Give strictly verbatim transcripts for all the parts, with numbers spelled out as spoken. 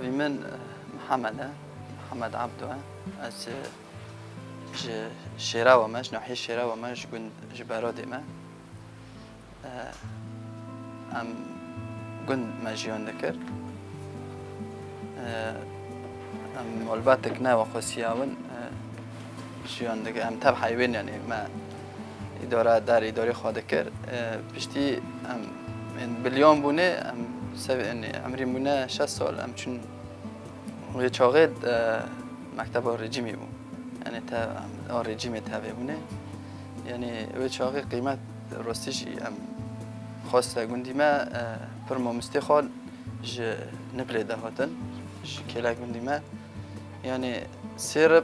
Navê min, eh, Mihemed e, Mihemed Ebdo e. Ez, eh, ji Şêrewa me, ji nahiyê Şêrewa me, ji gund, ji Beradê me. Eh, em gund me jiyan dikir. Eh, em malbatek ne wexwesiya win, eh, jiyan dikir. Em tev heyvên, yanî me îdare, dar îdarê xwe dikir. Eh, piştî em, em biliyan bûne, em sev-, yanî emrî bûne şeş sal, em çûn wê çaxê, eh, mekteba rejîmî bû. Yanî te, em a rejîmê tevê bûne. Yanî wê çaxê qîmet rastî jî em xweste gundî me, eh, pir mamostê xwe ji Niplê de hatin, ji kêlek gundî me. Yanî sêrib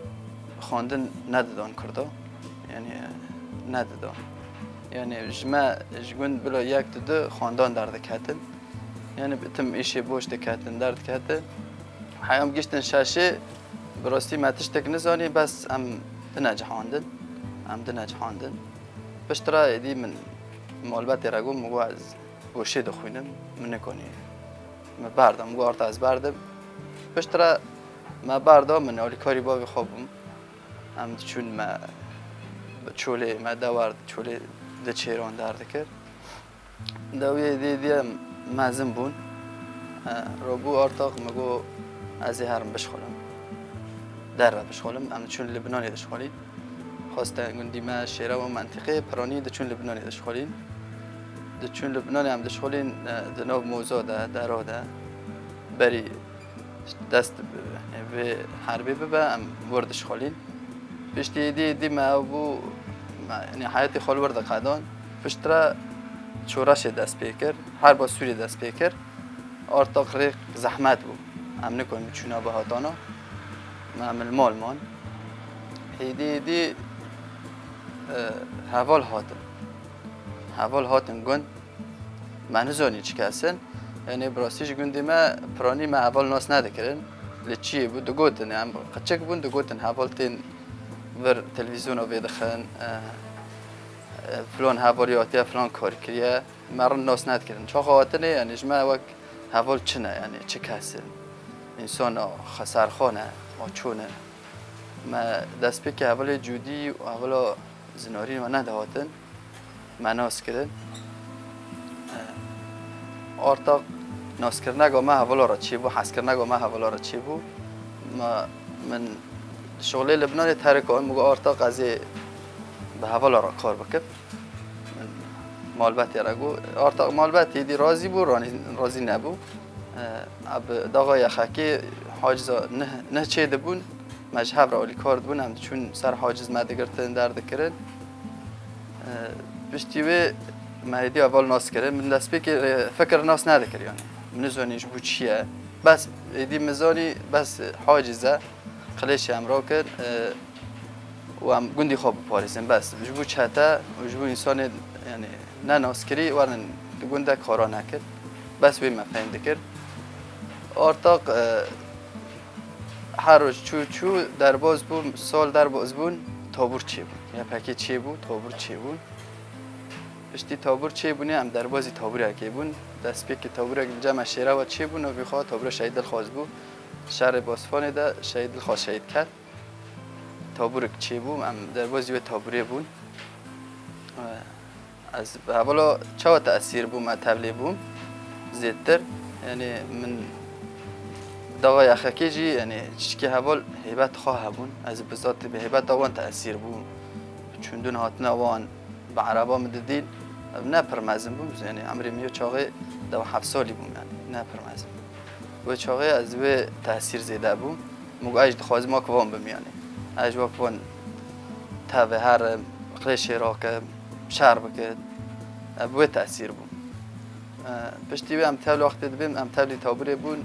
xwendin nedidan Kurda. Yanî nedidan. Yanî ji me, ji gund bila yek tu du xwendan derdiketin. Yanî bi tim îşê boş diketin, derdiketin. Heyam giştin şeşê, bi rastî me tiştek nizanî, bes em dinecihandin. Em dinecihandin. Piştre êdî min malbetê re got, min got ez boşê dixwînim, min nikonî. Me berda, min got arta ez berdim. Piştre me berda, min alîkarî bavê xwe bûm. Em diçûn me çolê, me dewar çolê di çêran derdikir. Dewiyê dê diye mezin bûn. E, robû artaq min got ez ê herim bişxulim. Derve bişxulim. Em diçûn Libnanê dişxulîn. Xweste gundî me Şêrewa û mentiqê piranî diçûn Libnanê dişxulîn. Diçûn Libnanê em dişxulîn, e, di nav moza de, dera de. Berî dest bi, vê herbê bibe, em wir dişxulîn. Piştî êdî, êdî me ew bû, me, yanî heyetê xwe li wir diqedan. Piştre şoreşê dest pê kir, herba Sûriyê dest pê kir. Artaq rêk zehmet bû. Em nikonî biçûna bihatana. Me, em li mal man. Êdî, êdî, e, heval hatin. Heval hatin gund. Me nizanî çi kes in. Yanî bi rastî ji gundê me piranî me heval nas nedikirin. Li çiyê bû, digotin, em qiçik bûn, digotin heval tên vir televîzyona vê dixin, e, e, filan hevalî hatiye, filan kar kiriye. Me rind nas nedikirin. Çaxa hatine, yanî ji me wek heval çi ne, yanî çi kes in. Însana xeserxan e, a çûn e. Me destpêkê hevalê cûdî û hevala zinarî me nedihatin. Me nas kirin. Artaq naskirina me hevala re çêbû, hezkirina me hevala re çêbû. Me, min şixulê Libnanê terikand, min got artaq ez ê bi hevala re kar bikim. Min malbetê re got. Artaq malbetê dî razî bû, ranî-, razî nebû. E, bi daxa yexekê haciza neh, neh çê dibûn. Me ji hev re alîkar dibûn, em diçûn ser haciz me digirtin, derdikirin. E, piştî wê me êdî heval nas kirin. Min destpêkê, e, fikir nas nedikir yanî. Min nizanî ji bo çi ye. Bes êdî min zanî, bes haciz e. Qilêşê em rakir, e, û em gundî xwe biparêzin. Bes ji bo çete û ji bo însanê, yanî ne naskirî werin di gund de kara nekir. Bes wê me fehm dikir. Artaq, e, her roj çû çû derbaz bû, sal derbaz bûn, tabûr çêbûn. Y P G çêbû, tabûr çêbûn. Piştî tabûr çêbûnê em derbazî tabûrekê bûn. Destpêkê tabûrek li cem me Şêrewa çêbû, navê xwe tabûra Şehîd Dilxwaz bû. Şerê Basfanê de Şehîd Dilxwaz şehîd ket. Tabûrek çêbû, em derbazî wê tabûrê bûn. Ez bi hevala çawa tesîr bûm, me tevlê bûm zêdtir. Yanî min daxa yexekê jî, yanî çişkê heval hêbet xwe hebûn. Ez bi zat bi hêbeta wan tesîr bûm. Çûndin hatina wan bi ereba min didîn. Ev ne pir mezin bûm, yanî emrê min yê çaxê deh û heft salî bûm, yanî ne pir mezin bûm. Wê çaxê ez wê tesîr zêde bûm. Min got, ez dixwazim wek van bim, yanî. Ez wek van tevê herim, qilêşê rakim, şer bikim. Ez bi wê tesîr bûm. E, piştî wê em tevlî wextê dibêm, em tevlî tabûrê bûn.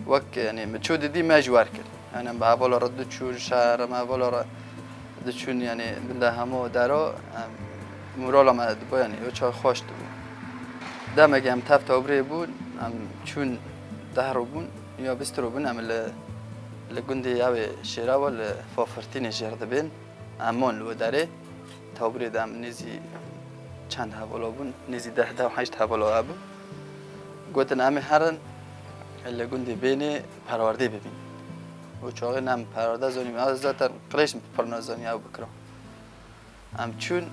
Wek, yanî, min çû didî me ji wer kir. Yanî, em bi hevala re diçûn şer, em hevala re diçûn, yanî, bin de hemû dera, em, morala me dibo, yanî, wê çax xweş dibû. Demekê em tev tabûrê bûn, em çûn deh ro bûn, ya bîst ro bûn, em li, li gundê ew ê Şêrewa li Fafirtînê jêr dibên. Em man li wê derê. Tabûrê de em nêzî çend hevala bûn, nêzî deh, deh û heşt hevala hebûn. Gotin, em ê herin, Li gundê Bênê perwerdê bibîn. Û çaxê ne em perwerde zanî, ez zaten qirêj pir nazanî ew bikira. Em çûn,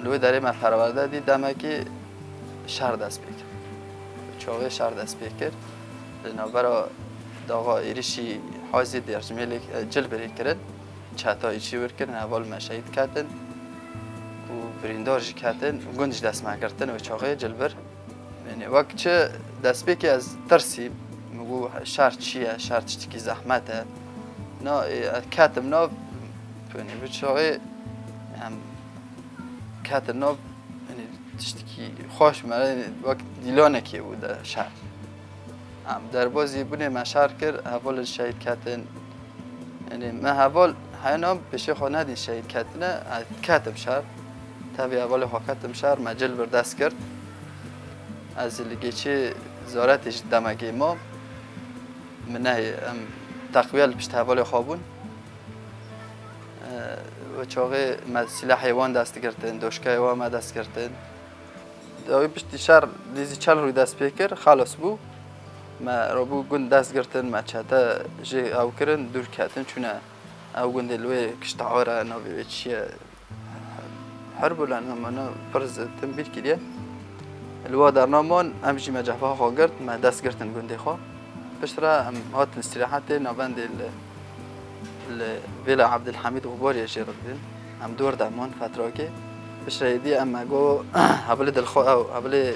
li wê derê me perwerde dî, demekî şer dest pê kir. Çaxê şer dest pê kir. Li navbera daxa êrişî Hazê Dêrjimêlê, e, Cilbirê kirin. Çeta îçî wir kirin, heval me şehîd ketin û birîndar jî ketin. Gund ji dest me girtin wê çaxê Cilbir. Yanî wek çi destpêkê ez tirsîm, min got şer çi ye, şer tiştekî zehmet e. Na, ê, ez ketim nav, yanî bi çaxê em ketin nav, yanî tiştekî xweş me, yanî wek dîlanekê bû de şer. Em derbazî bûnê me şer kir, hevalên şehîd ketin. Yanî me heval heyna pêşê xwe nedîn şehîd ketine, ez ketim şer. Tevî hevalê xwe ketim şer, me Cilbir dest kir. Ez li geçê zaretê ji demekê mam. Min nehê em teqwiye li pişt hevalê xwe bûn. Wê çaxê me silahê wan dest girtin, doşkeyê wan me dest girtin. Dawî piştî şer dîzî çel rû dest pê kir, xelas bû. Me rabû gund dest girtin, me çete jê ew kirin, dûr ketin, çûne ew gundê li wê kişta re navê wê çi ye? Herbûlan, me ne pir zêde bîr kiriye. Li wa derna man, em jî me cehba xwe girt, me dest girtin gundê xwe. Piştre em hatin îstîrehetê navendê li, li Vêla Ebdilhemîd Xubariyê jê re dibin. Em dor de man fetrakê. Piştre êdî em me got, hevilê dilxwe ew, hevilê,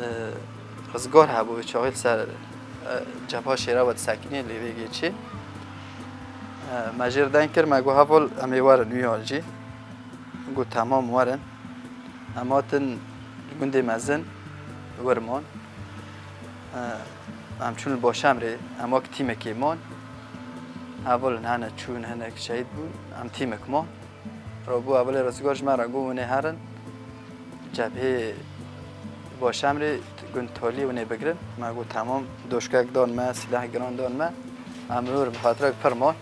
e, rizgar hebû, wê çaxê li ser, e, cebha şêre ve disekinê lê vê geçê. E, me jê re deng kir, me got, heval, em ê werin wî alî. Got, temam, werin. Em hatin gundê mezin, wir man. E, em çûn li Başemrê, em wek tîmekê man. Hevalên hene çûn, hinek şehîd bûn, em tîmek man. Rabû hevalê rizgar ji me re got, hûn ê herin cebhê Başemrê, gund Taliyê, hûn ê bigirin. Me got, temam, doşkek dan me, sîleh giran dan me. Em li wir bi xatirek pir man.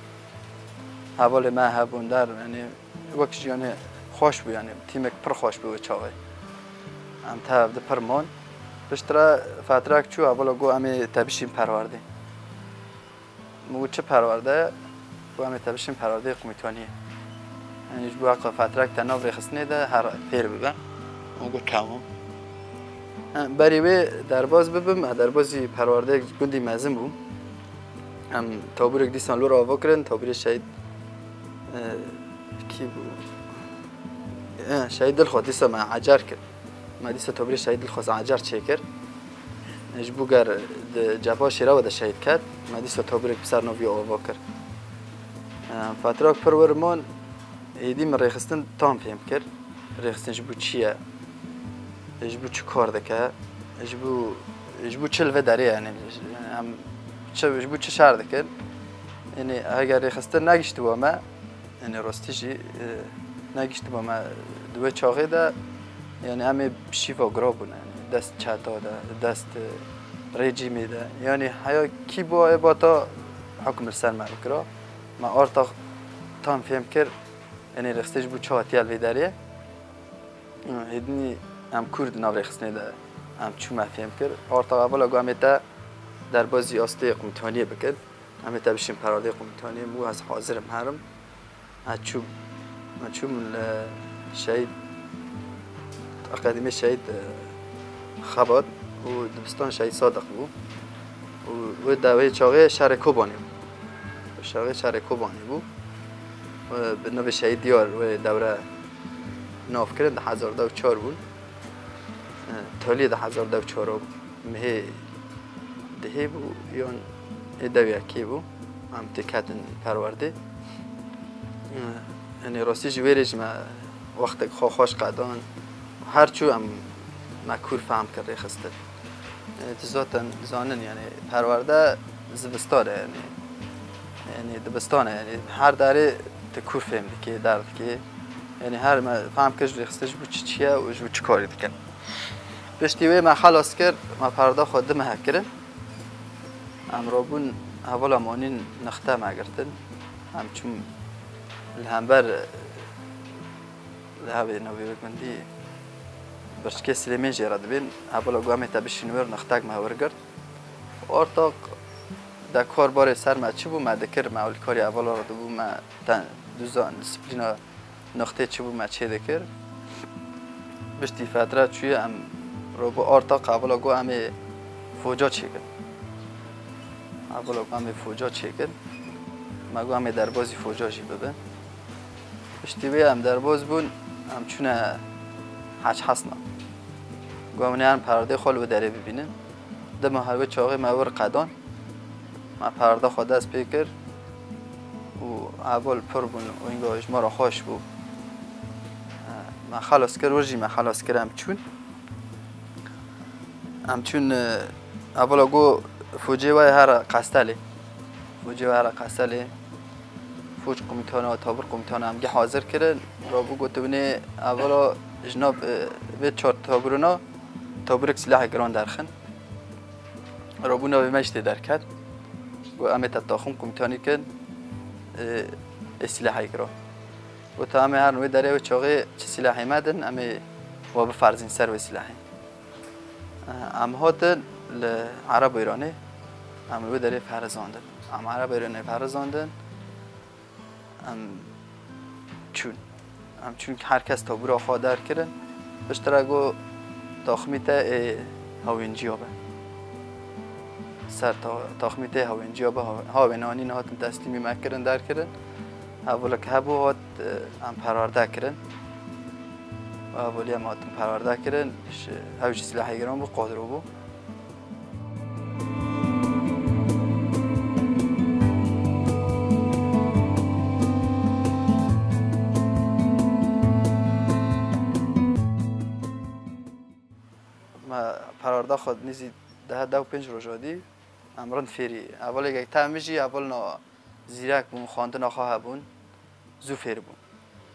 Hevalê me hebûn der, yanî wek jiyanê xweş bû, yanî tîmek pir xweş bû wê çaxê. Em tev di pir man. Piştre fetrek çû, hevala got, em ê te bişîn perwerdê. Min got, çi perwerde ye? Got, em ê te bişîn perwerdeyê qumîtaniyê. Yanî ji bo heqa fetrek te nav rêxistinê de her fêr bibe. Min got, tamam. Em berî wê derbaz bibim, ez derbazî perwerdeyek gundî mezin bûm. Em taburek dîsan li wir ava kirin, taburê şehîd, e, kî bû? E, şehîd Dilxwaz dîsa me ecar kir. Me dîsa taburê şehîd Dilxwaz ecar çêkir. Ji bo ger di cebha şêra ve de şehîd ket, me dîsa taburek bi ser navî ava kir. E, fetrek pir wir man, êdî min rêxistin tam fêm kir. Rêxistin ji bo çi ye? Ji bo çi kar dike? Ji bo, ji bo çi li vê derê ye? Yanî em çi, ji bo çi şer dikin? Yanî heger rêxistin negiştiba me, yanî rastî jî, e, negiştiba me di wê çaxê de, yanî em ê bi şîva gira bûn, yanî dest çeta de, dest, e, rejîmê de. Yanî heya kî bû ê bata hukm li ser me bikira. Me artax tam fêm kir, yanî rêxistin ji bo çi hatiye li vê derê. Hêdînî em kûr di nav rêxistinê de em çû me fêm kir. Arta hevala got, em ê te derbazî astê qumtaniyê bikin. Em ê te bişîn perwerdeyê qumtaniyê. Min got, ez hazir im herim. Ez çûm, ez çûm li şehîd, akademiyê şehîd, e, Xebat û dibistan şehîd Sadiq bû. Û wê dewê çaxê şerê Kobanê bû. Şaxê şerê Kobanê bû. Bi navê Şehîd Diyar wê dewre nav kirin, di hezar dew çar bûn. Taliyê di hezar dew çar mihê dihê bû, yan ê dew yekê bû. Em têketin perwerdê. Yanî rastî ji wê rê jî me wextek xwe xweş qedan. Her çû em me kûr fehm kir rêxistin. E, tu zaten zanin, yanî perwerde zivistane, yanî, yanî dibistane, yanî her derê tu kûr fêm dikê, derdikê. Yanî her me fehm kir ji rêxistin ji bo çi çi ye û ji bo çi karî dikin. Piştî wê me xelas kir, me perda xwe du meh kirin. Em rabûn hevala manîn nixte me girtin. Em çûm li hember Li hevê navê wê gundî birçikê Silêmên jê re dibên. Hevala got, em ê te bişîn wir, nixtek me wir girt. Ortaq de kar barê ser me çi bû, me dikir, me alîkarî hevala re dibû, me ten duzan, disiplîna nixtê çi bû, me çê dikir. Piştî fetre çûye em robû Ortaq, hevala got em ê foca çêkin. Hevala got em ê foca çêkin. Me got em ê derbazî foca jî bibin. Piştî wê em derbaz bûn, em çûne Hec Hesna. Got em ê herin perwerdeyê xwe li wê derê bibînin. Dema her wê çaxê me wir qedan. Me perwerda xwe dest pê kir û heval pir bûn û hînga ji me re xweş bû. Me xelas kir, wir jî me xelas kir, em çûn. Em çûn, e, hevala got, focê we here Qestelê. Focê we here Qestelê. Foc komutana, tabur komutana em geh hazir kirin. Rabû got, winê hevala ji nav, e, vê çar taburuna taburek silahê giran derxin. Rabû navê me jî tê derket. Got, em ê te taxim komutanî kin, e, ê silahê giran. Got, em ê herin wê derê wê çaxê çi silahê me din, em ê we biferzîn ser wê silahê. Em hatin li Ereba Îranê, em li wê derê ferizandin. Em Ereba Îranê ferizandin, em çûn. Em çûn, her kes tabûra xwe derkirin. Piştre got, taxmî te ê hawênciya be. Ser ta-, taxmî te hawênciya be, ha-, hawên anîn hatin teslîmî me kirin, derkirin. Hevalek hebû hat, e, em perwerde kirin. Û hevalî em hatin perwerde kirin, ji hew jî silahê giran bû, qadro bû. Me perwarda xwe nêzî deh, deh û pênc roja dî em rind fêrî. Hevalê yek te min jî hevalna zîrek bûn, xwendina xwe hebûn, zû fêr bûn.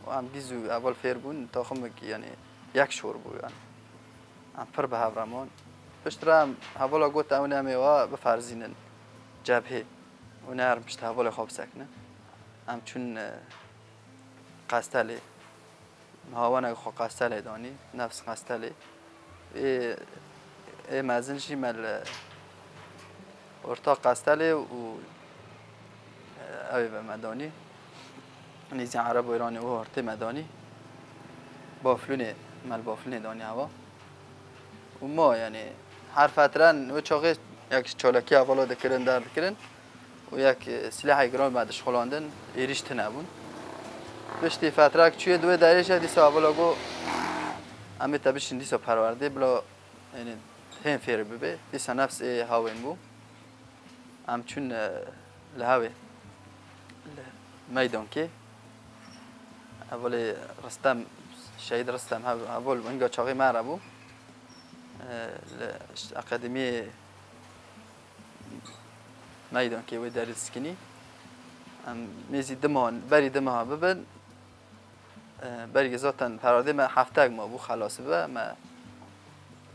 Û em dî zû heval fêr bûn, taximekî, yanî yek şor bû, yanî. Em pir bi hev re man. Piştre em hevala got, "Ew ne, em ê wa biferzînin cebhê. Û ne herin pişt hevalê xwe bisekinin." Em çûn, e, Qestelê. Hawanek xwe Qestelê danî, nefs Qestelê. Ê, ê mezin jî me li orta Qestelê û, e, ew ê ve me danî. Nêzî Erebo Îranê û ortê me danî. Baflûnê, me li Baflûnê danî hewa. Û ma, yanî, her fetren wê çaxê yek çalakî hevala dikirin, derdikirin û yek, e, silahê giran me dişixulandin, êrîş tune bûn. Piştî fetrek çûye di wê derê jî dîsa hevala got, "Em ê te bişîn dîsa perwerdê, bila, yanî, hên fêr bibe." Dîsa nefs ê hawên bû. Em çûn, e, li hewê, li meydankê. Hevalê Ristem, Şehîd Ristem, hev-, heval hinga çaxê me re bû. E, li ş-, akademiyê meydankê wê derê diskinî. Em mêzî dima, berî dima bibin. E, berî zaten perwerdê me heftek mabû xelas bibe, me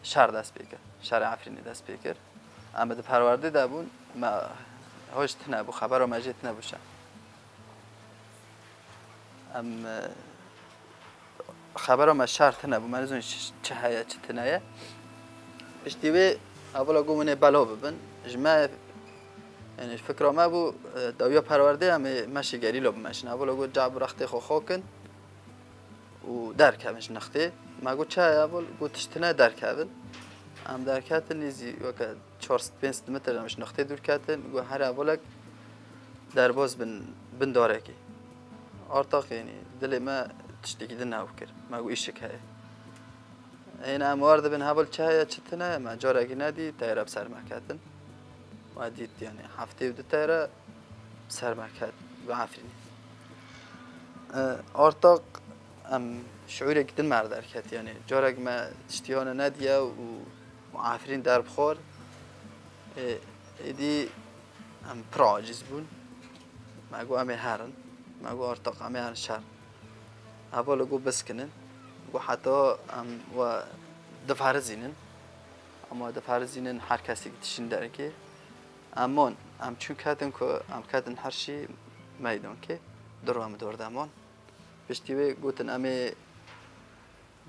şer dest pê kir. Şerê Efrînê dest pê kir. Em di perwerdê de bûn, me hoj tune bû, xebera me jê tune bû şer. Em, e, xebera me şer tune bû, me nizan çi, çi heye, çi tune ye. Piştî wê hevala got, "Hûn ê bela bibin." Ji me, yanî ji fikra me bû, e, dawiya perwerdê em ê meşê gerîla bimeşin. Hevala got, "Cab rextê xwe xwe kin." û derkevin ji nextê. Me got, "Çi heye?" Bol, got, "Tişt tune, derkevin." Em derketin, nêzî weke çar sed pênc sed metr em ji nextê dûr ketin. Got, "Here bolek derbas bin, bin darekê." Artaq, yanî, dilê me tiştekî din hew kir. Me got, "Îşik heye." Hêna em war dibin, "Heval, çi heye, çi tune?" Me carekî nedî, teyre bi ser me ketin. Me dît, yanî, heftê û du teyre bi ser me ket, bi Efrînê. E, Artaq em şiûrekî din me re derket, yanî carek me tiştî hane nediye û, û Efrîn derbixwar. E, êdî em pir aciz bûn. Me got, "Em ê herin." Me got, "Artaq, em ê herin şer." Heval got, "Biskinin." Got, "Heta em we diferizînin." Em we diferizînin, her kesek dişîn derkê. Em man, em çûn ketin ku em ketin her şî meydankê, du roj em dor de man. Piştî wê gotin, "Em ê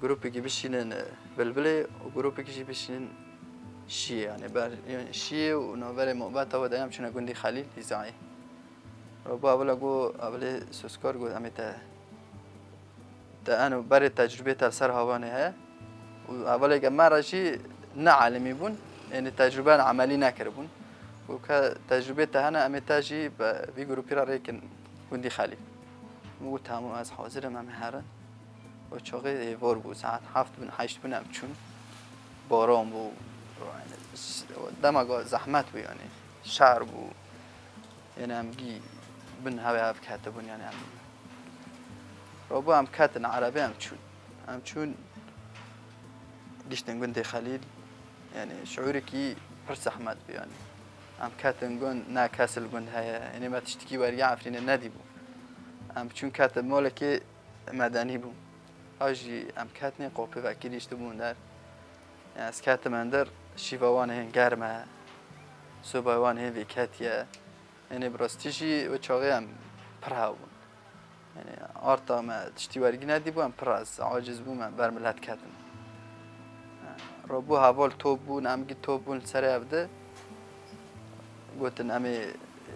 grûpekî bişînin, e, Bilbilê û grûpekî jî bişînin Şiyê, yani ber, yani şiyê û naverê mobeta we de em çûne gundî Xelîl, Îzaî. Rabû evila got, evilê sozkar got, em ê te, te eno berê tecrûbê te li ser hawanê heye. Û evilê ke me re jî ne alimî bûn, yani tecrûbe emelî nekiribûn. Got ke tecrûbê te hene, em ê te jî bi vî grûpî re rêkin gundî Xelîl. Min got, tamam, ez hazir im, em ê herin. O çaxê êvar bû, saet heft bin, heşt bin em çûn. Baran bû, yani, s-, demeka zehmet bû yani. Şer bû. Yani em gî bin hevê hev ketibûn yani em. Rabû em ketin erebê em çûn. Em çûn giştin gundê Xelîl. Yani şiûrekî pir zehmet bû yani. Em ketin gund, ne kes li gund heye. Yani me tiştikî wergê Efrînê nedîbû. Em çûn ketin malekê medenî bû. Ha jî em ketnê qopê vekirî jî bûn der. Yani ez ketim ender, şîva wan hên germ e. Soba wan hên vêketiye. Yani bi rastî jî wê çaxê em pir hev bûn. Yani arta me tiştî wergî nedîbû, em pir ez aciz bûm, em ber milet ketin. Rabû heval top bûn, em gî top bûn li serê ev di. Gotin, em ê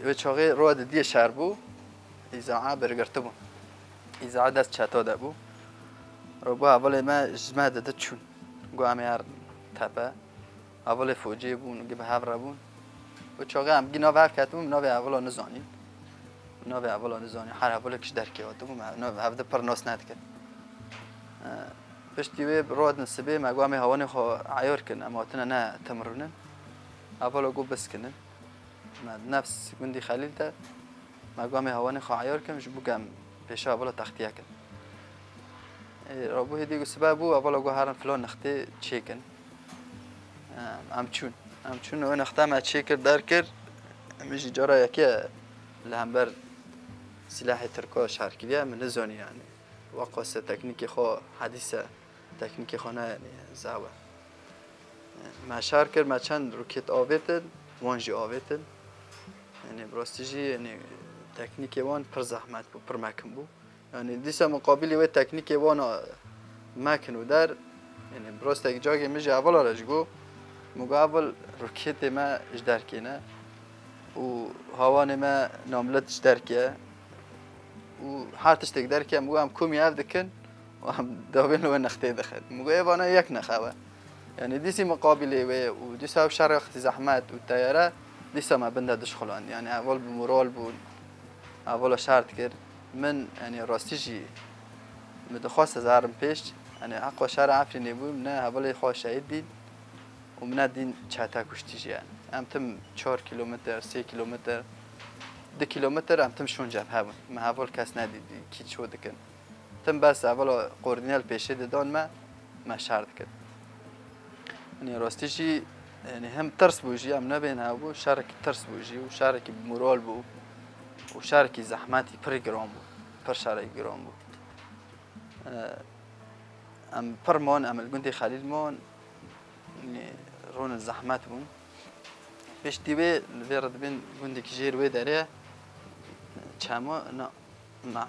wê çaxê rû didiyê şer bû, Îzaî bergirtibû. Îzaî dest çeta de bû. Rabû hevalê me ji me didi çûn. Got, em ê herin tepe. Hevalê fociyê bûn, gî bi hev re bûn. Wê çaxê em gî navê hev ketibûn, navê hevala nizanîn. Navê hevala nizanîn, her hevalek ji derkê hatibû, me nav-, hev di pir nas nedikin. E, Piştî wê bi rû hatin sibê, me got, em ê hawanê xwe eyar kin, em hatine ne tim rûnin. Hevala got, biskinin. Me nefs gundî Xelîl de, me got, em ê hawanê xwe eyar kin, ji bo ku em pêşa hevala textiye kin. Ê, rabû hêdî ku sibe bû, hevala got, herin filan nextê çêkin. Em, em çûn. Em çûn, wê nexta me çêkir, derkir. Em jî cara yekê li hember silahê Tirka şer kiriye, min nizanî yani. Weqas e teknîkê xwe hedîs e, teknîkê xwe ne, yani, zehf e. Me şer kir, me çend roket avêtin, wan jî avêtin. Yani, bi rastî jî, yani, teknîkê wan pir zehmet bû, pir mekin bû. Yani, dîsa muqabilî wê teknîkê wan a mekin û der, yani, bi rastî cagê min jî hevala re jî got, min got, heval, roketê me ji derkê ne û hawanê me namlet ji derkê ye. Û her tiştek derkê em, em komî ev dikin û em davên li wê nextê dixin. Min got, ê vana yek nex ew e. Yani dîsî muqabilê wê û dîsa ew şerê xistî zehmet û teyare, dîsa me bin de dişxuland. Yani heval bi moral bûn, hevala şer dikir. Min, yani rastî jî min dixwest ez herim pêş. Yani heqa şerê Efrînê bû, min ne hevalê xwe şehîd dîn. Û min nedîn çete kuştî jî yani. Em tim çar kîlometre, sê kîlometre, du kîlometre em tim şûn cebhe bûn. Me heval kes nedî, dî kî ço dikin. Tim bes hevala koordîne li pêşê didan me, me şer dikin. Yanî rastî jî, yanî hem tirs bû jî, em nebên hebû, şerekî tirs bû jî û şerekî bi moral bû û şerekî zehmetî pir giran bû, pir şerekî giran bû. Em pir man, em li gundê Xelîl man, rûnin zehmet bûn. Piştî wê li vê re dibên gundekî jêr wê derê çema, na, na,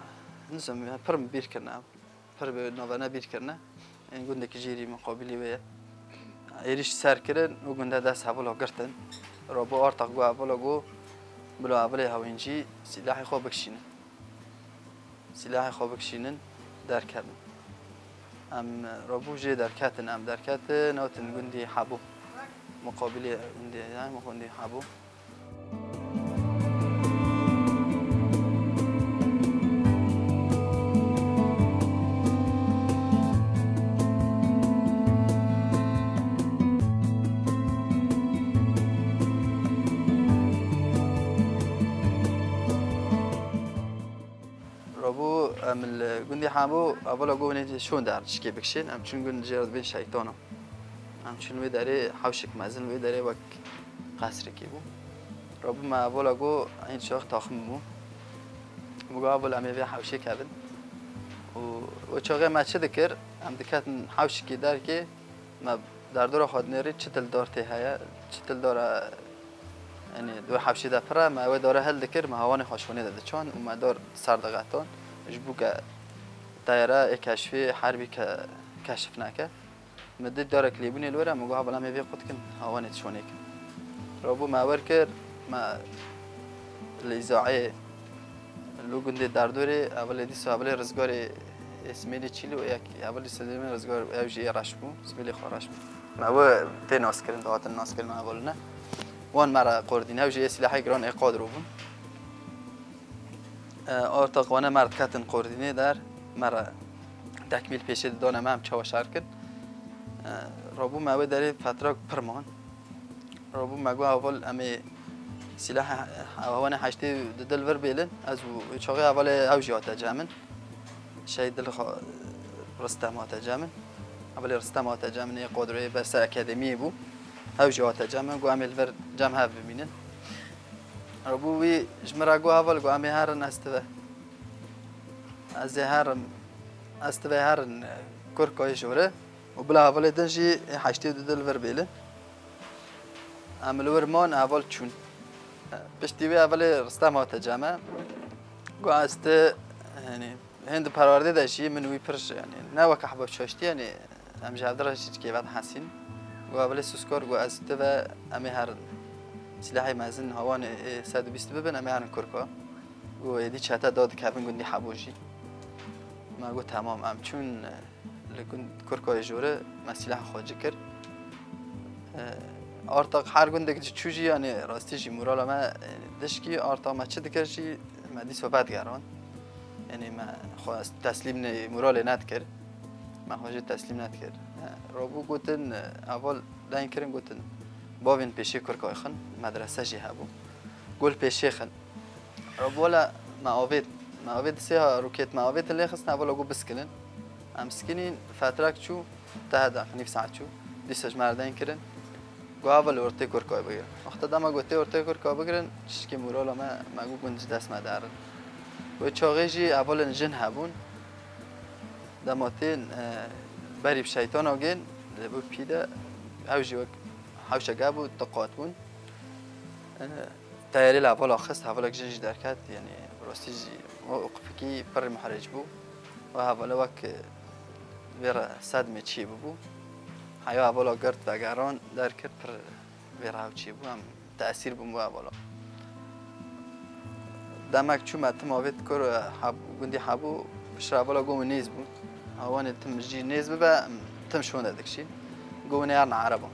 nizam, pir min bîr kirine, pir bi navene bîr kirine. Ên gundekî jêrî muqabilî wê ye. Êrîş ser kirin û gunde dest hevala girtin. Rabû artaq got hevala got, bila hevalê hawîncî sîlahê xwe bikişînin. Sîlahê xwe bikişînin, derkevin. Em rabû jê derketin, em derketin, hatin gundî Hebû. Muqabilê gundê, yani gundî Hebû. Rabû em li gundê Hebû, hevala got, hûn ê şûn der şikê bikişên, em çûn gund jê re dibên Şeytana. Em çûn wê derê hewşek mezin, wê derê wek qesrekî bû. Rabû me hevala got, hîn şax taxim bû. Min got, heval, em ê vê hewşê kevin. Û wê çaxê me çi dikir? Em diketin hewşekî derkê, me derdora xwe dinêrî, çi dildar tê heye, çi dildara, yanî di wê hewşê de pir e, me wê dara hildikir, me hawanê xwe şûnê de diçand û me dar ser diqetan, ji bo ke teyare ê keşfê herbî ke keşf neke. Min dît darek lêbûnê li wir e, min got, "Heval, em ê vê qut kin, hawanê dişonê kin." Rabû me wer kir, me li îzayê, li gundê derdorê, hevalê dîsa hevalê rizgarê ê Smêlê Çîlî û yek hevalê Sedemê rizgar, ew jî ê reş bû, Smêlê xwe reş bû. Me we tê naskirin, dihatin naskirin hevalî ne. Wan me re qordîn, ew jî ê silahê giran ê qadro bûn. E, artaq wane me re diketin qordînê der, me re tekmîl pêşê didane me em çawa şer kin. E, rabû me wê derê fetrak pir man. Rabû me got, "Heval, em ê sîleh hewanê heştê û du dil vir bêlin." Ez û çaxê hevalê ew jî hate cem min. Şehîd Dil xwe Ristem hate cem min. Hevalê Ristem hate cem min, ê qodroyê ber ser akademiyê bû. Ew jî hate cem min, got, "Em ê li vir cem hev bimînin." Rabû wî ji min re got, "Heval," got, "em ê herin ez ti ve. Ez ê herim, ez ti ve herin, e, Kurkayê jore û bila hevalê din jî ê heştê û du dil vir bêlin." Em li wir man, heval çûn. Piştî wê hevalê Ristem hate cem me. Got, "Ez ti, yanî, hên di perwerdê de jî min wî pir, yanî, ne weke heba çaştî, yanî, em ji hevdi re jî kêve dihesîn." Got, "Hevalê Suskor," got, "ez ti ve em ê herin. Silahê mezin hawanê ê sed û bîst bibin, em ê herin Kurka." Got, "Êdî çete da dikevin gundî Hebû jî." Me got, "Temam." Em çûn, e, li gund Kurkayê jore, me sîlaha xwe ci kir. E, artaq her gundek ji çû jî, yanî rastî jî morala me, e, dişkî, artaq me çi dikir jî, me dîsa vedigerand. Yanî me xwe teslîm ne-, moralê nedikir. Me xwe jî teslîm nedikir. E, rabû gotin, e, heval deng kirin, gotin, "Bavên pêşê Kurkayê xin, medrese jî hebû. Got li pêşê xin." Rabû wele me avêt, me avêt sê ha rokêt me avêtin lê xistin, hevala got, "Biskilin." Em skilîn, fetrak çû, tehe de nîv saet çû. Dîsa ji me re deng kirin. Got, "Heval, ortê Kurkayê bigirin." Wexta dema got, "Tê ortê Kurkayê bigirin," tişkî morala me, me got, "Gund ji dest me derin." Wê çaxê jî hevalên jin hebûn. Dema tên, e, berî bi şeytana gên, li bo pî de, ew jî wek hewşeke bû, du qat bûn. E, teyarê li hevala xist, hevalek jin jî derket, yanî rastî jî o qipikî pir muhric bû. Û hevala wek, e, vê re sedmê çê bûbû. Heya hevala girt vegeran derkir, pir vê re hew çê bû. Em tesîr bûn bo hevala. Demek çû me tim avêt kir, heb-, gundî hebû, piştre hevala got, "Min nêz bû. Hawanê tim jî nêz bibe, em tim şonde dikişîn." Got, "Hûn ê herin ereba."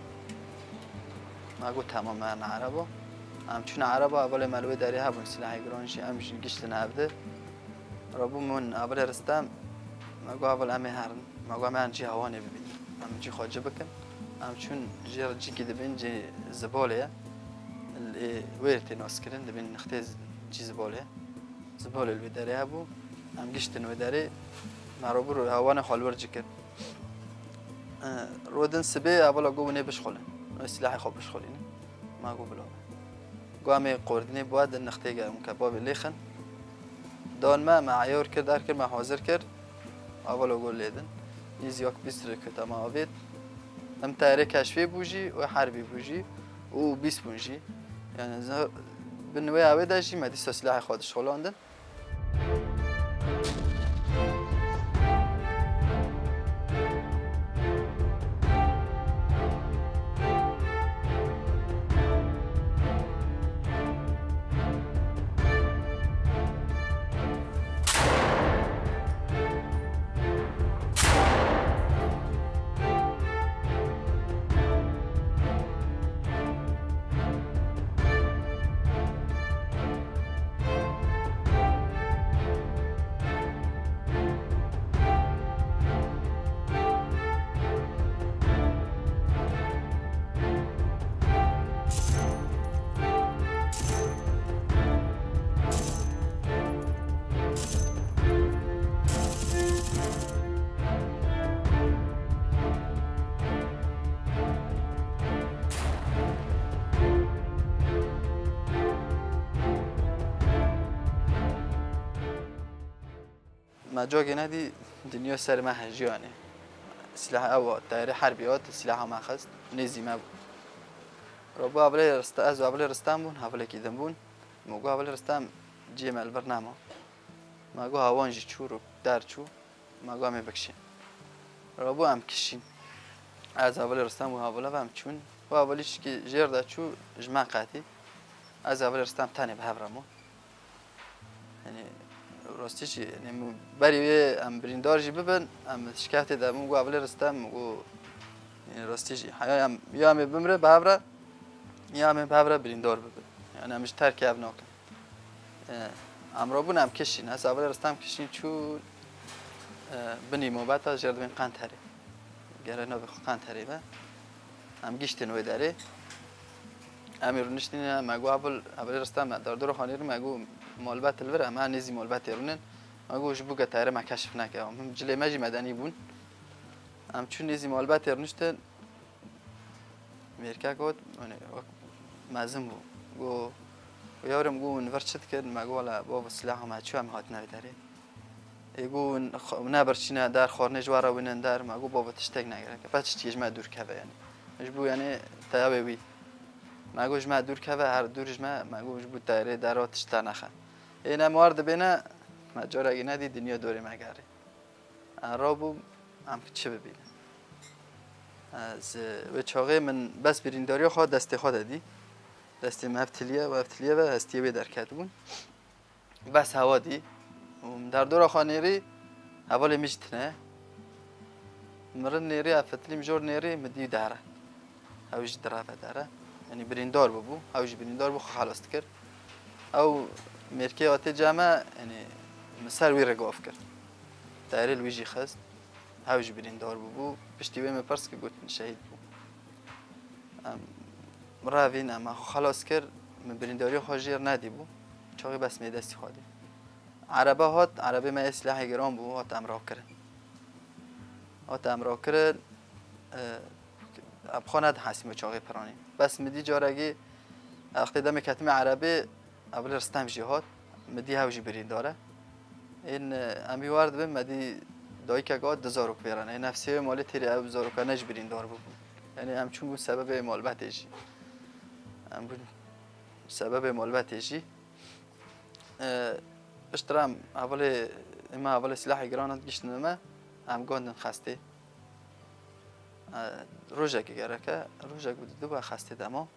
Me got, "Temam, me herin ereba." Em çûne ereba, hevalê me li wê derê hebûn, silahê giran jî, em jî giştin hevdi. Rabû min hevalê Ristem, me got, "Heval, em ê herin." Me got, "Em ê herin cî hawanê bibînin. Em cî xwe ci bikin." Em çûn jê re cîkî dibên cî zibalê ye. Lê wê tê naskirin, dibên nixtê z-, cî zibalê ye. Zibalê li wê derê hebû. Em giştin wê derê. Me rabû ro-, hawanê xwe li wir ci kir. E, rodin sibê hevala got, "Hûn ê bişxulin. Hûn ê silahê xwe bişxulînin." Me got, "Bila." Got, "Em ê qordînê bi we din nixtê ge hûn kebabê lêxin." Dan me, me eyar kir, derkir, me hazir kir. Hevala got, "Lê din." Nîzî wek bîst rêkûta me avêt. Em teyarê keşfê bû jî û herbî bû jî û bîst bûn jî. Yanî ze-, bin wê ewê de jî me dîsa silahê xwe dişixulandin. Me cagê nedî dinya ser me hejiyanê. Silah ew teyarê herbî hat, silaha me xist, nêzî me bû. Rabû hevalê Rista-, ez û hevalê Ristem bûn, hevalekî din bûn. Me got, "Hevalê Ristem, cihê me li vir nema." Me got, "Hawan jî çû, rok der çû." Me got, "Em ê bikişîn." Rabû em kişîn. Ez hevalê Rustem û hevala ve em çûn. Û hevalî jî jêr de çû ji me qetî. Ez hevalê Rustem tenê bi hev re bûn. Yanî rastî jî, yanî min berî wê em birîndar jî bibin, em şikeftê de bûn, got hevalê Rustem, got, yanî rastî jî, heya em, ya em ê bimre bi hev re, ya em ê bi hev re birîndar bibin. Yanî em ji terkê ev nakin. E, em rabûn em kişîn. Ez hevalê Rustem kişîn çû, e, binî mobeta jêr dibên Qenterê. Gere navê xwe Qenterê be. Em giştin wê derê. Em ê rûniştîne, me got, "Heval, hevalê Rustem, me derdora xanê rû, me got, malbet li vir, em her nêzî malbetê rûnin." Me got, "Ji bo ke teyare me keşif neke." Him cilê me jî medenî bûn. Em çûn nêzî malbetê rûniştin. Mêrkek got, yanî wek mezin bû. Got, "Yawrim," got, "hûn vir çi dikin?" Me got, "Wele bavo, silaha me çû, em hatine vê derê." Ê got, "Hûn xwe-, nebirçîne der, xwarinê ji we re wînin der." Me got, "Bavo, tiştek negereke. Be tiştî ji me dûr keve yanî. Ji bo yanî teya wê wî." Me got, "Ji me dûr keve, her dûr ji me." Me got, "Ji bo teyarê dera tişt te nexe." Ê ne mar dibêne, me carekî nedî, dinya dorê me gerê. Em rabûm, em çi bibînin? Ez, wê çaxê min bes birîndariya xwe destê xwe de dî. Destê min hev tiliye û hev tiliye ve hestiyê wê derketibûn. Bes hewa dî. Û min derdora xwe nêrî, hevalê min jî tine. Mirin nêrî, ev fitilî min jor nêrî, min dî dere. Ew jî direve dere. Yanî birîndar bûbû. Ew jî birîndar bû, xwe xelas dikir. Ew mêrkê hatê cem me, yanî min ser wî re gav kir. Teyarê li wî jî xist. Ew jî birîndar bûbû. Piştî wê min pirs kir, gotin şehîd bû. Em revîn, em xwe xelas kir. Min birîndariya xwe jêr nedîbû. Çaxê bes min ê destî xwe dî. Erebe hat, erebê me yê silahê giran bû, hat em rakirin. Hat em rakirin, e, em xwe nedihesîm wê çaxê piranî. Bes min dî carekî, wextê demê ketime erebê, Evilê Ristem jî hat, min dî hew jî birîndar e. Ên, e, em wî war dibin, me dî dayikek hat, du zarok vê re ne. Ên ev sê wê malê têrê ew zarokane jî birîndar bûbûn. Yanî em çûn bûn sebebê malbetê jî. Em bûn sebebê malbetê jî. E, piştre em hevalê, êma hevalê silahê giran hat giştin me, em gondin xestê. E, rojekê gereke, rojek bû didu xestê dema.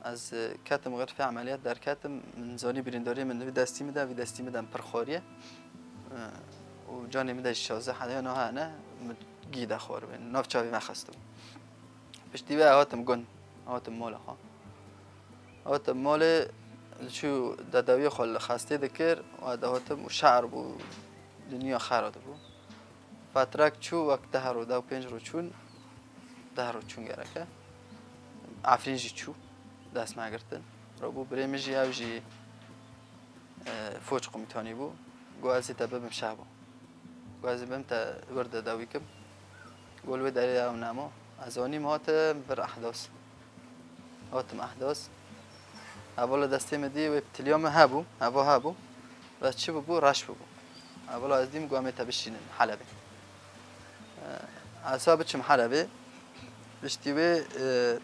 Ez, e, ketim xirfê emeliyat derketim, min zanî birîndariyê min di vî destî min de, vî destî min de min pir xwariye. E, û canê min de jî şazdeh heya niha hene, min gî de xwaribû, nav çavê me xistibû. Piştî wê hatim gund, hatim mala xwe. Hatim malê, diçû dedewiyê xwe li xestê dikir, û ez dihatim û şer bû, dinya xera dibû. Fetrek çû, wek deh roj, deh û pênc roj çûn, deh roj çûn gereke. Efrîn jî çû, dest me girtin. Rabû birê min jî, ew jî, e, foç komutanî bû. Got, "Ez ê te bibim şehbo." Got, "Ez ê bim te wir de dewî kim." Got, "Li wê derê ew nema." Ez anîm hatim vir Ehdas. Hatim Ehdas. Hevala destê min dî, wê tiliya min hebû, heva hebû. Ve çi bûbû? Reş bûbû. Hevala ez dîm, got, "Em ê te bişînin Helebê." E, ez ha biçim Helebê. Piştî wê, e,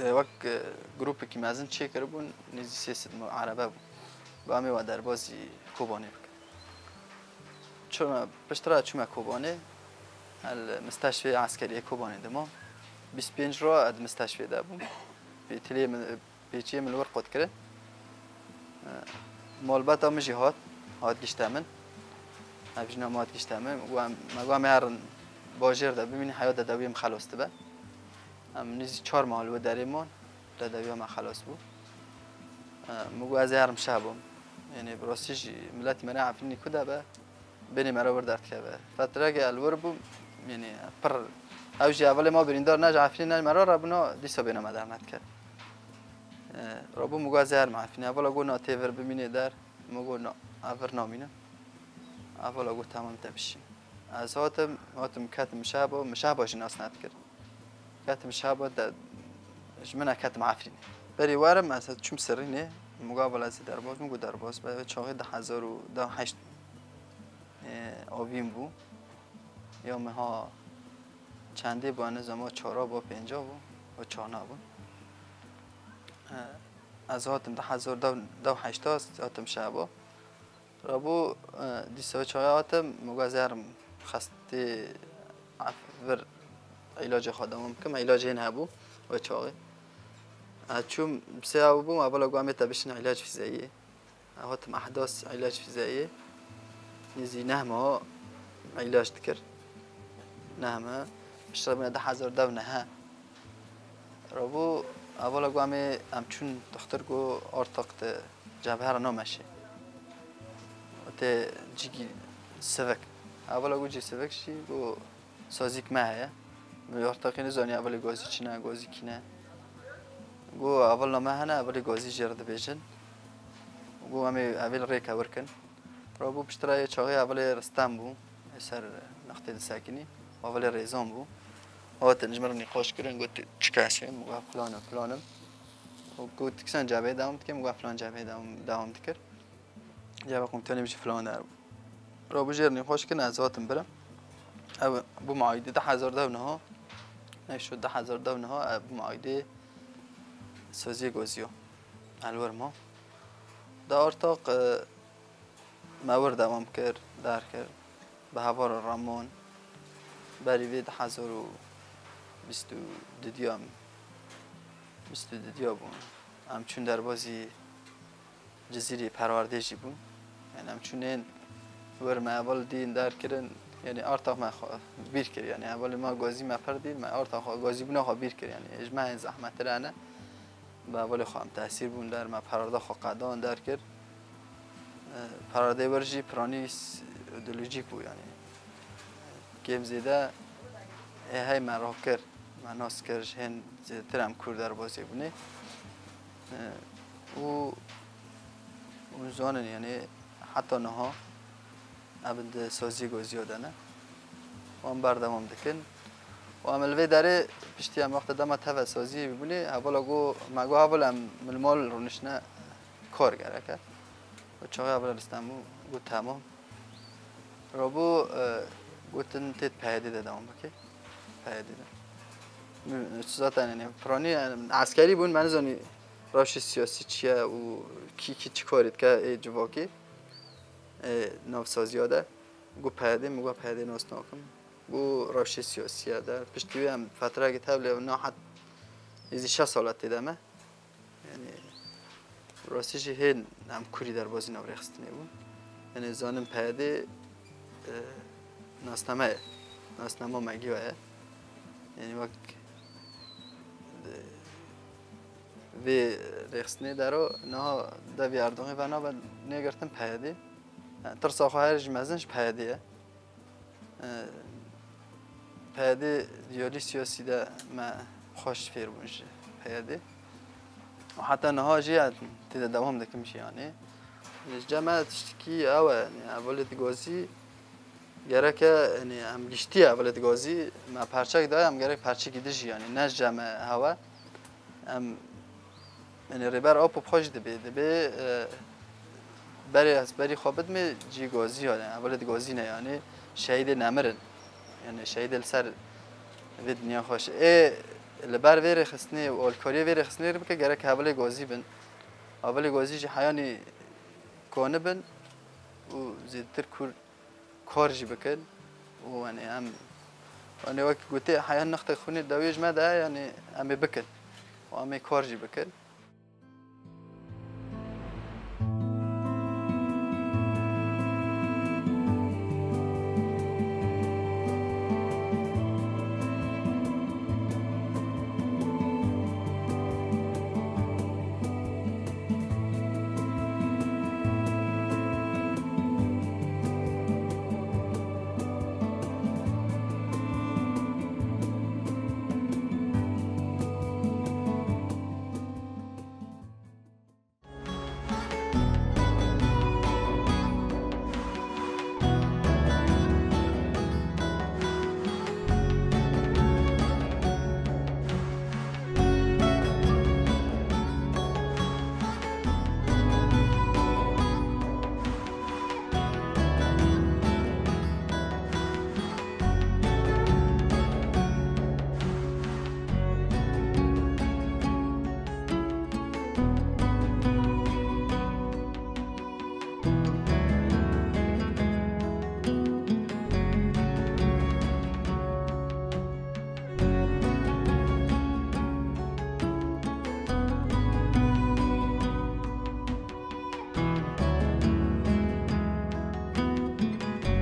e, wek, e, grûpekî mezin çêkiribûn, nêzî sê sed erebe bû. Got, "Em ê we derbazî Kobanê bikin." Çûme, piştre çûme Kobanê. El misteşfê eskeriyê Kobanê dima. Bîst pênc roj ez misteşfê de bûm. Pêtiliyê min, pêçiyê min li wir qut kirin. E, malbeta min jî hat, hat gişte min. Ev jina min hat gişte min. Got, "Em, me got, em ê herin bajêr de bimînin, heya dedewiyê min xelas dibe." Em nêzî çar meh li wê derê man, dedewiya me xelas bû. E, min got, "Ez ê herim şeh bim." Yanî bi rastî jî miletî me ne Efrînî ku de be, bênê me re wir derdikeve. Fetreke li wir bû, yanî pir, ew jî hevalê ma birîndar ne ji Efrînê ne ji me re re bûna, dîsa bêna me dernedike. E, rabû min got, "Ez ê herim Efrînê." Hevala got, "Na, tê vir bimînê der." Min got, "Na, ev vir namînim." Hevala got, "Temam, te bişîn." Ez hatim, hatim ketim şehbo, min şehba jî nas nedikir. Ketim şehbo de ji min e ketim Efrînê. Berî werim ez çûm Sirînê, min got, "Hevala ez ê derbaz bim." Min got, "Derbaz be." Wê çaxê du hezar û heşt, e, avîn bû. Ya meha çendê bû, nizam, çara bû, pênca bû, û çana bû. E, ez hatim du hezar du, du heşta hatim şehbo. Rabû, e, dîsa çawa hatim, min got, "Ez ê herim xestê Vir îlacê xwe dewam bikim. Îlacê hên hebû wê çaxê. Ez çûm bi sê ew bûm, hevala got em ê te bişînin îlac fîzeyiyê. Ez hatim ehdas îlac fîzeyiyê. Nêzî neh meha îlac dikir. Neh me. Piştre bûne du hezar dew nehe. Rabû hevala got em ê, em çûn dixtir got artaq te cebhe re nameşê. Tê cîkî sivik. Hevala got cî sivik jî got sazîk me heye. Min artaqî nizanî hevalê gazî çi ne, gazî kî ne. Got hevalna me hene, hevalê gazî jê re dibêjin. Got em ê hevalê rêke wir kin. Rabû piştre yê çaxê hevalê Ristem bû. Ê ser nextê disekinî. Hevalê Rêzan bû. Hatin ji min re nîqaş kirin, got çi kes e? Min got filan im, filan im. Got tu kîjan cebheyê dewam dikî? Min got filan cebheyê dewam, dewam dikir. Cebhe komutanê min jî filan der bû. Rabû jê re nîqaş kirin, ez hatim bira. Ew bû muayîdê du hezar dew niha. Neyşo du hezar dew niha, ew bû muayîdê saziyê gaziya. Ez li wir ma. Da artaq, e, me wir dewam kir, derkir. Bi heval re ramon. Berî vê du hezar û bîst û dudiya, bîst û dudiya bûn. Em çûn derbazî Cizîrê perwerdê jî bûn. Yani em çûnên wir me heval dîn derkirin. Yani artaq me xwe bîr kir. Yani hevalê me gazî me pir dîn, me artaq xwe gazîbûna xwe bîr kir. Yani ji me hên zehmetir hene. Bi hevalê xwe em tesîr bûn der, me perarda xwe qedan derkir. E, perardê wir jî piranî s-, îdeolojîk bû yani. Kêm zêde ê hey me rokir, me nas kir, ji hên zêdetir em kûr derbazê bûnê. E, û hûn zanin yani heta niha Em di saziyê goziya de ne. Wan berdewam dikin. Û em li vê derê piştî em wexta dema teve saziyê bûnê, hevala got, me got, heval em li mal rûniştine kar gerek e. Û çaxê hevala Ristem bû, got, temam. Rabû, e, gotin tê PYD de dewam bike. PYD de. Zaten yani piranî, yani, eskerî bûn, me nizanî rewşê siyasî çi ye û kî kî çi karê dike ê civakê. Ê, nav saziya de. Got PYD, min got PYD nas nakim. Got rewşê siyasî ye de. Piştî wê em fetreyekê tevlê niha het nêzî şeş sala tê de me. Yani, rastî jî hên em kurî derbazî nav rêxistinê bûn. Yani, zanin PYD, e, nasname ye. Nasnama me giya ye. Yani, wek, e, vê rêxistinê dero niha devî Erdoganê ve nabe nêgirtin PYD. Yani, tirsa xwe her jî mezin ji PYD ye. E, PYD di yolî siyasî de me xweş fêr bûn ji PYD. Û heta niha jî ez tê de dewam dikim jî yani. Ji cem me tiştekî ew e, yani, hevalê Digozî gereke, yani, em giştî hevalê Digozî me perçek daye, em gerek perçekî dijî, yani, ne ji cem me hewe. Em, yani, Rêber Apo bi xwe jî dibê, dibê, e, berê ez berî xwe bidimê cî gazî, yani, hevalê Digozî ne, yani, şehîdê nemir in. Yani, şehîdê li ser vê dinya xweş. Ê, li ber vê rêxistinê û alkariyê vê rêxistinê bike, gerek hevalê gazî bin. Hevalê gazî jî heyanî koni bin û zêdetir kur kar jî bikin û, yani, em, yani, wek gotê, heya nixtê xwînê dawiyê ji me de, yani, em ê bikin û em ê kar jî bikin.